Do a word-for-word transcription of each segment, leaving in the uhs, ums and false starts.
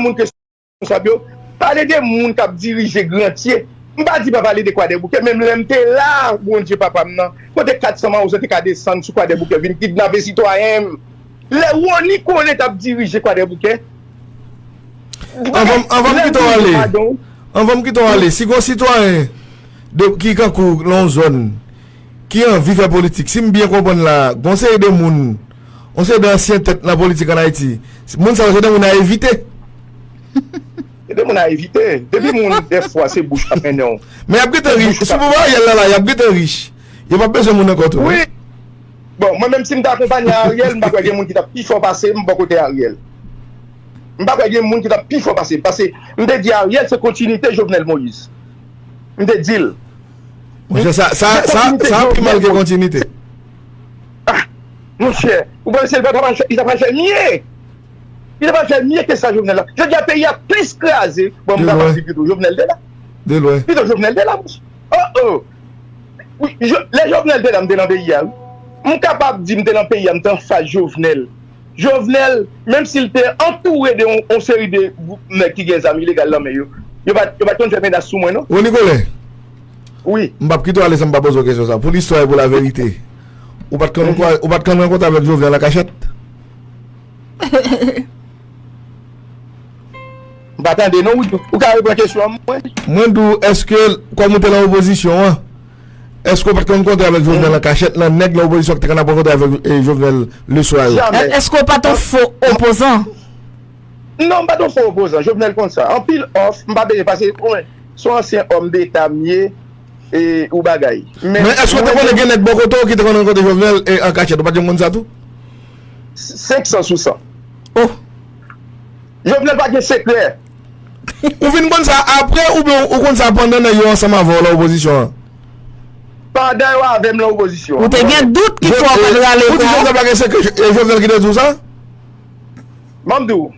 moun ke responsab yo, pale de moun k ap dirije Grantye. M pa di pa pale de Kwadèboukè, menm lè m te la, Bondye papa m nan, kote kat san mawozo te ka desann sou Kwadèboukè vin kidnape sitwayen m. Lè Rony Colin t ap dirije Kwadèboukè, Anvan anvan m kite w ale, anvan m kite w ale, si gon sitwayen de, ki kankou nan yon zòn, ki anvi fè politik, si m byen konprann la, gon seri de moun, yon seri de ansyen tèt nan politik ann Ayiti, moun sa yo se de moun a evite. Se de moun a evite. Depi moun, dèfwa, se bouch k ap mennen w. Men y ap gentan rich. Sou pouvwa Ariel la, la, y ap gentan rich. Yo p ap bezwen moun ankò tou. Wi. Bon, mwen menm si m ta akonpanye Ariel, m pa kwè gen moun ki t ap pi fò pase m bò kote Ariel. M pa kwè gen moun ki t ap pi fò pase m. Paske m te di Ariel se kontinite Jovenel Moïse. M te di l. Monchè, sa, sa, sa, sa pi mal ke kontinite. Ah, monchè, ou panse l pa ta pral fè, li ta pral fè mye? Li ta pral fè mye ke sa Jovenel la. Jodi a peyi a plis kraze. Bon, m kapab di pito Jovenel te la. De lwen. Pito Jovenel te la, monchè. Oh, oh. Wi, lè Jovenel te la, m te nan peyi a, wi. M kapab di m te nan peyi a, m te anfas Jovenel. Jovenel, menm si l te antoure de yon, yon seri de gwoup nèg ki gen zam ilegal nan men yo, yo pa, yo pa t konn fè menas sou mwen, non. Rony Colin, wi. M p ap kite w ale san m pa poze w kesyon sa. Pou listwa e pou laverite, ou pa t konn, ou pa t konn rankontre avèk Jovenel an kachèt? M pa tande non, ou, ou ka reprann kesyon an mwen? Mwen di w, èske, kòm ou te nan opozisyon an, èske w pa t konn rankontre avèk Jovenel an kachèt, nan nèg nan opozisyon ki te konn ap rankontre avèk eh, Jovenel leswa yo? Jamè. Èske w pa t yon fo opozan? Non, m pa t yon fo opozan. Jovenel konn sa. Anpil òf, m pa bezwen pase, bon, se yon ansyen òm deta m ye, e ou bagay. Men, men èske w te konnen gen nèg bò kote w ki te konn rankontre Jovenel e an kachèt? Ou pa t janm konn sa tou? Senk san sou san. Oh! Jovenel pa gen sekrè. Ou vin konn sa apre oubyen ou konn sa pandan nèg yo ansanm avè w nan opozisyon an? Pandan yo avè m nan opozisyon an. Ou te gen dout ki fè w pa t rale kò? Ou di Jovenel pa gen sekrè, e Jovenel ki te di w sa? Ban m di w,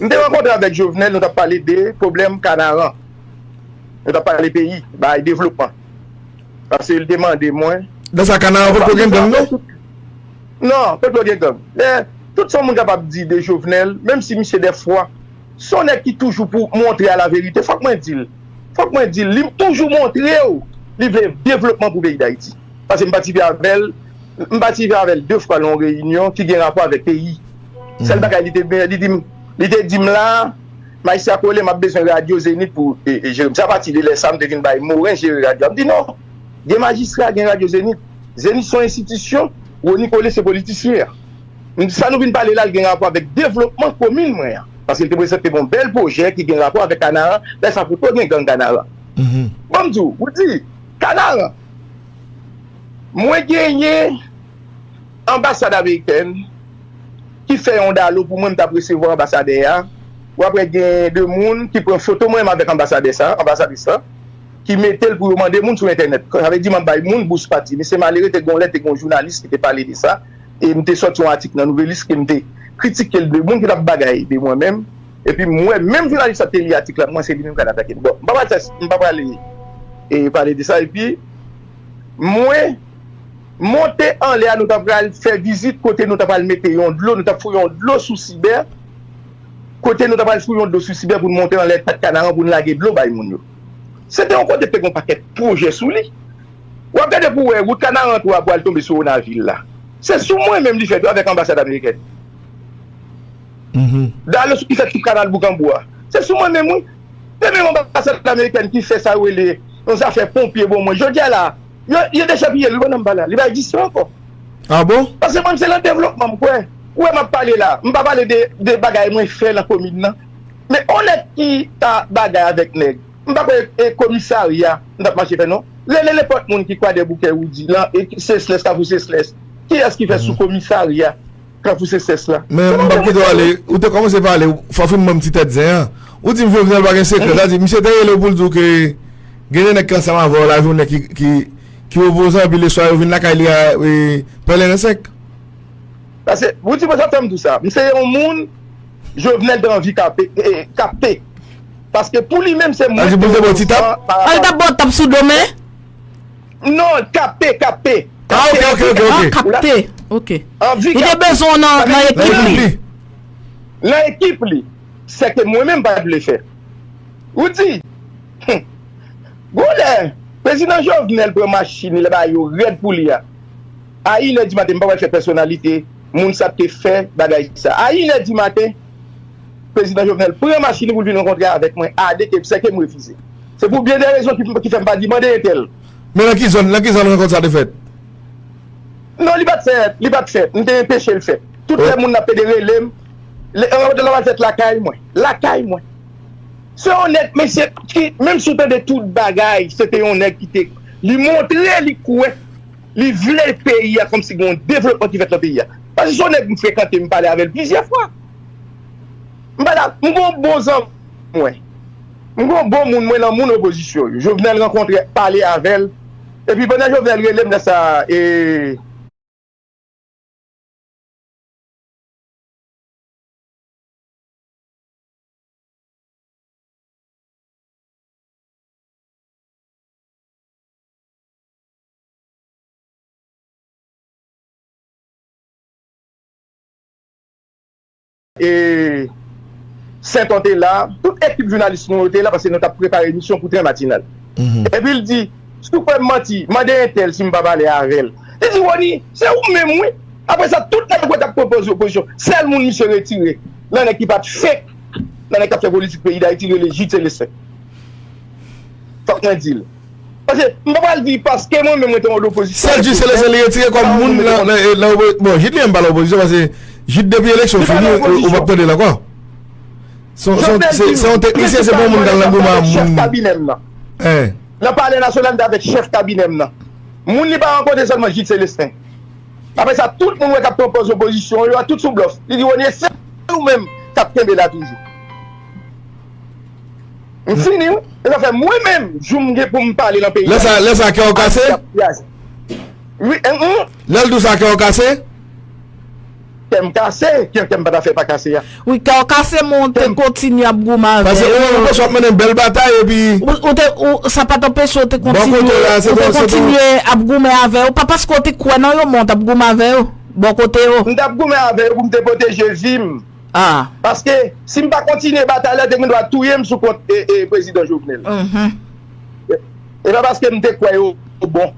m te rankontre avèk Jovenel, nou t ap pale de pwoblèm Kanaran. Nou t ap pale peyi, bay devlopman. Paske li te mande mwen. Nan sa Kanaran potko gen gang non? Non, potko gen gang. Men, tout sa yon moun kapab di de Jovenel, menm si misye dèfwa, se yon nèg ki toujou pou montre a laverite, fòk mwen di l. Fòk mwen di l, li toujou montre w li vle devlopman pou peyi Dayiti. Paske m patisipe avè l, m patisipe avè l de fwa nan yon reyinyon ki gen rapò avèk peyi. Sèl bagay li te li di m, li te di m la, Majistra Colin, m ap bezwen radyo Zenith pou e, e, jere m. Se apati de lè sa a m te vin bay Moren jere radyo a. M di non, gen majistra, gen radyo Zenith. Zenith se yon enstitisyon, Rony Colin se politisyen an. M di sa nou vin pale la, l gen rapò avèk devlopman komin mwen an. Paske l te prezante m yon bèl pwojè ki gen rapò avèk Kanaran. Lè sa a potko gen gang Kanaran. Ban m di w, ou di, Kanaran, mwen genyen anbasad amerikèn ki fè yon dalo pou mwen, m t ap resevwa anbasadè a. Ou apre gen de moun ki pran foto mwen menm avèk anbasadè sa, anbasadris la, ki mete l pou yo mande moun sou entènèt. Sa vle di m ap bay moun bous pati. Men se malere, te gen yon lè, te gen yon jounalis ki te pale de sa. E m te sòti yon atik nan Nouvèlis ke m te kritike l de moun ki t ap bagay de mwen menm. Epi m wè menm jounalis la te li atik la, mwen se li menm k al atake m. Bon, m pa pral fè, m pa pral e, pale de sa. Epi mwen monte anlè a, nou t ap pral fè vizit kote nou t ap pral mete yon dlo, nou t ap foure yon dlo sou Sibè. Kote nou t ap pral foure yon dlo sou Sibè pou n monte anlè tèt Kanaran pou n lage dlo bay moun yo. Se te yon kote ki te gen yon pakèt pwojè sou li. W ap gade pou w wè, wout Kanaran twa pou al tonbe sou Wonavil la. Se sou mwen menm li fèt wi, avèk anbasad amerikèn. Dalo ki fèt sou kanal Boukanbou a. Se sou mwen menm wi. Se menm anbasad amerikèn ki fè sa yo rele yon zafè ponpye bon mwen. Jodi a la, yo, yo dechepiye l wi pandan m pale a. Li pa egziste ankò. Ah bon? Paske mwen se nan devlopman m kwè. Ou wè m ap pale la, m pa pale de, de bagay mwen fè nan komin nan. Men yon nèg ki ta bagay avèk nèg. M pa kwè e komisarya m t ap mache fè non. Rele nenpòt moun ki Kwadèboukè, Woudi, lan, e Seslès, Kafou Seslès. Kiyès ki fè sou komisarya Kafou Seslès la? Men m p ap kite w ale. Ou te kòmanse pale, fò w fin ban m ti tèt zen an. Ou di m Jovenel pa gen sekrè. Sa di, misye te rele w pou l di w ke gen de nèg ki ansanm avè w lajounen ki, ki, ki opozan, epi leswa yo vin lakay li a, e, pèlen nan senk. Paske, Woudi, mwen sa fè m di w sa. M se yon moun Jovenel te anvi kape, e, kapte. Paske pou li menm se mwen ki te opozan. An l t ap ba w tap sou do men? Non, kapte, kapte. Ah, ok, ok, ok, ok. Ah, kapte. Ok. Li te bezwen w nan, nan ekip li. Nan ekip li. sè ke mwen menm m pa t vle fè. Ou di, gon lè, prezidan Jovenel pran machin li, lè bagay yo rèd pou li a. A inè di maten, m pa pral fè pèsonalite moun sa te fè bagay sa. A inè di maten, prezidan Jovenel pran machin li pou l vin rankontre avèk mwen, a de ke sè ke m refize. Se pou byen de rezon ki, ki fè m pa di mande entèl. Men nan ki zòn, nan ki zòn rankont sa te fèt? Non, li pa t fèt, li pa t fèt. M te enpeche l fèt. Tout lè moun nan pede rele m, lè rankont la pral fèt lakay mwen. Lakay mwen. Se yon nèg, mesye, ki, menm si w tande tout bagay, se te yon nèg ki te, li montre, li kwè, li vle peyi a kòmsi gen yon devlopman ki fèt nan peyi a. Paske se yon nèg m frekante, m pale avè l plizyè fwa. M pale, m gon bon zanmi mwen. M gon bon moun mwen nan moun opozisyon yo. Jovenel rankontre, pale avè l. Epi pandan Jovenel rele m lè sa, e, e, Senton te la, tout ekip jounalis nou yo te la, paske nou t ap prepare emisyon pou Tren Matinal. Epi l di, si w kwè m manti, mande entèl si m pa pale avè l. Li di, Rony, se ou menm, wi. Apre sa, tout nèg yo t ap pran poz opozisyon. Sèl moun misye retire, nan nèg ki pa t fake, nan nèg k ap fè politik peyi Dayiti, rele Jude Célestin. Fòk mwen di l. Paske m pa pral di paske mwen menm mwen te yon opozisyon. Sèl Jude Célestin li retire kòm moun nan, nan, nan opo-, bon, Jude li menm pa nan opozisyon paske Jude depi eleksyon fini, ou, ou p ap tande l ankò. Se, se, se, se yon teknisyen, se pa yon moun k al nan goumen ak moun. Chèf kabinè m nan. Nan Palè Nasyonal, m te avèk chèf kabinè m nan. Moun li pa rankontre sèlman Jude Célestin. Apre sa, tout moun wè k ap pran pòz opozisyon yo, tout sou blòf. Li di, Rony, se ou menm k ap kenbe la toujou. M fini, wi. E sa fè mwen menm, jou m gen pou m pale nan peyi a. Lè sa, lè sa kè w kase? Wi, en, en. Lè l di w sa kè w kase? Kè m kase, kè, kè m pa ta fè pa kase a. Wi, kè w kase, men w te kontinye ap goumen avè yo. Paske ou menm ou panse w ap mennen bèl batay epi. Ou, ou te, ou, sa pa t anpeche w te kontinye, ou te kontinye ap goumen avè yo. Pa paske w te kwè nan yo, men w t ap goumen avè yo. Bò kote yo. M t ap goumen avè yo pou m te pwoteje vi m. Ah. Paske si m pa kontinye batay la, te gen dwa touye m sou kont, e, e, prezidan Jovenel. Mhm. E, e pa paske m te kwè yo bon.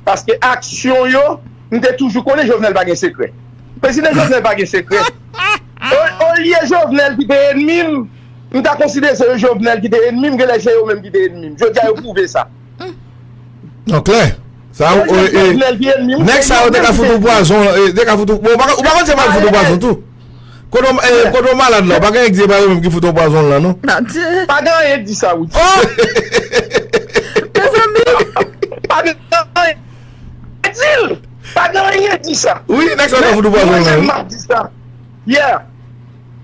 Paske aksyon yo, m te toujou konnen Jovenel pa gen sekrè. Prezidan Jovenel pa gen sekrè. O, olye Jovenel ki te ènmi m, m ta konsidere se Jovenel ki te ènmi m, genlè se yo menm ki te ènmi m. Jodi a, yo pwouve sa. Non, klè. Sa, e, e, nèg sa yo te ka fout ou pwazon, e, te ka fout ou, bon, ou pa, ou pa konn se pa fout ou pwazon tou. Kote w, e, kote w malad la, ou pa gen nèg di se pa yo menm ki fout ou pwazon la, non? Adye. Pa gen anyen di sa, wi. Oh! Mezanmi. Pa gen anyen. Di l. Pa gen anyen di sa. Wi, nèg sa yo te ka fout ou pwazon la, wi. Mwen menm m ap di sa. Yeah.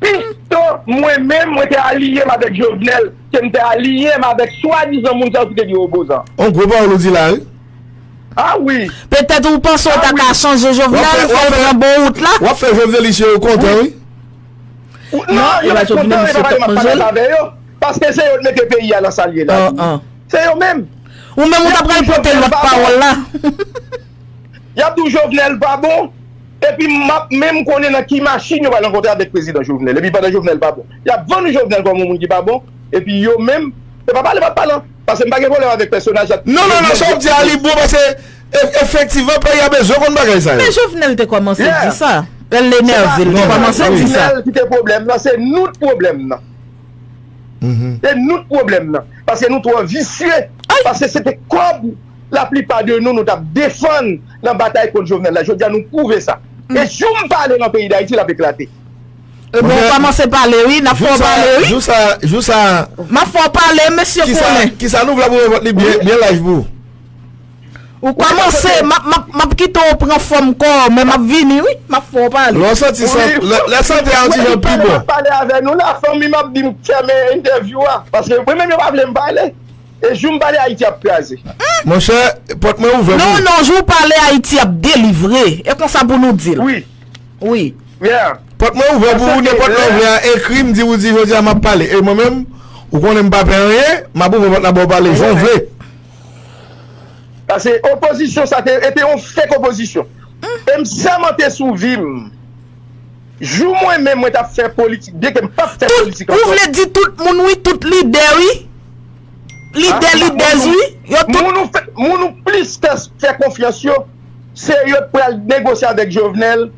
Pito mwen menm, mwen te aliye m avèk Jovenel, ke m te aliye m avèk swadizan moun sa yo ki te di yo opozan. On gwo pawòl ou di la, wi. Ah wi. Petèt ou panse w ta ka chanje Jovenel, fè l pran bon wout la. W ap fè Jovenelisye yo kontan, wi. Non, yo pa t kontan, yo pa pale m ap pale avè yo. Paske se yo t mete peyi a nan sa l ye la. Se yo menm. Ou menm ou ta pral pote lòt pawòl la. Y ap di w Jovenel pa bon, epi m ap menm konnen nan ki machin yo pral rankontre avèk prezidan Jovenel. Epi pandan Jovenel pa bon, y ap vann Jovenel kòm yon moun ki pa bon, epi yo menm, se pa pale m ap pale, paske m pa gen pwoblèm avèk pèsonaj la. Non, non, non, sa w ap di a li bon, paske e-, efektivman, peyi a bezwen konn bagay sa yo. Men Jovenel te kòmanse di sa. Lè l enève, l te kòmanse di sa. Jovenel ki te pwoblèm nan, se nou t pwoblèm nan. Se nou t pwoblèm nan. Paske nou twò visye. Paske se te kòb laplipa de nou, nou t ap defann nan batay kont Jovenel la. Jodi a, nou pwouve sa. E jou m pale nan peyi Dayiti, l ap eklate. E bon, ou kòmanse pale, wi. N ap fè w pale, wi. Jou sa, jou sa. M ap fè w pale, mesye Konnen. Kisa nou vle pou repòt li byen, byen live pou ou? Ou kòmanse, m ap, m ap, m ap kite w pran fòm kò w, men m ap vini, wi. M ap fè w pale. Lè w santi sa, lè, lè sante a yon ti jan pi bon. Mwen pale avè nou la, fanmi m ap di m fèmen entèvyou a. Paske mwen menm yo pa vle m pale. E jou m pale, Ayiti ap kraze. Monchè, pòt mwen ouvè pou ou. Non, non, jou w pale, Ayiti ap delivre. E konsa pou nou di l. Wi. Wi. Pòt mwen ouvè pou ou, nenpòt lè w vle a, ekri m, di ou di jodi a m ap pale. E mwen menm, ou konnen m pa pè anyen, m ap ouvè pòt la ba w pale jan w vle. Paske opozisyon sa te, e te yon fake opozisyon. E m sèmante sou vi m, Jou mwen menm mwen t ap fè politik, byenke m p ap fè politik ankò. Ou vle di tout moun wi, tout lidè wi. Lidè, lidèz wi. Yo tout. Moun ou fè, moun ou plis fè, fè konfyans yo, se yo k pral negosye avèk Jovenel.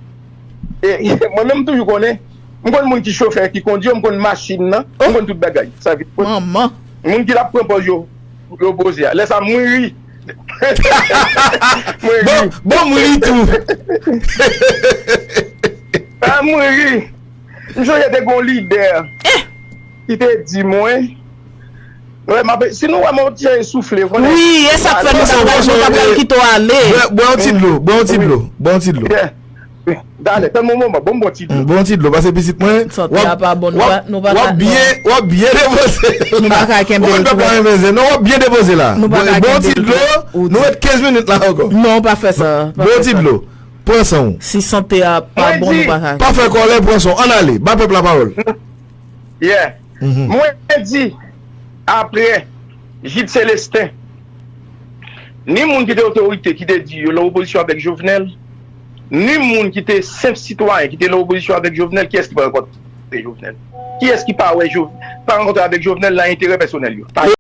E, mwen menm m toujou konnen. M konn moun ki chofè, ki kondi yo, m konn machin nan, m konn tout bagay. Sa vin. Manman. Moun ki t ap pran pòz yo, yo poze a. Lè sa mwen ri. Mwen ri. Bon, bon, mwen ri tou. Ah, mwen ri. M sonje te gon lidè ki te di mwen, wè, m ap, si nou wè m ap ti jan esoufle, konnen. Wi, e sa k fè nou ta pral, nou ta pral kite w ale. Bwè, bwè yon ti dlo, bwè yon ti dlo, bwè yon ti dlo. Yeah. Talè, tann yon moman, bon, bon ti dlo. Bon ti dlo, paske pitit mwen, sante a pa bon, nou pa, nou pa, w ap byen, w ap byen depoze. Nou pa ka kenbe l twòp. Ou konn pèp la renmen zen, non, w ap byen depoze la. Nou pa ka kenbe l twòp. Bon ti dlo, nou ret kenz minit la ankò. Non, pa fè sa. Bon ti dlo. Pran san w. Si sante a pa bon, nou pa ka. Pa fè kòlè, pran san w. Ann ale, ba pèp la pawòl. Yeah. Mwen di, apre Gilles Célestin, ni moun ki te otorite ki te di yo lan opozisyon avèk Jovenel, ni moun ki te senp sitwayen ki te lan opozisyon avèk Jovenel, kiyès ki pa rankontre Jovenel? Kiyès ki pa wè Jo-, pa rankontre avèk Jovenel nan enterè pèsonèl yo? Pa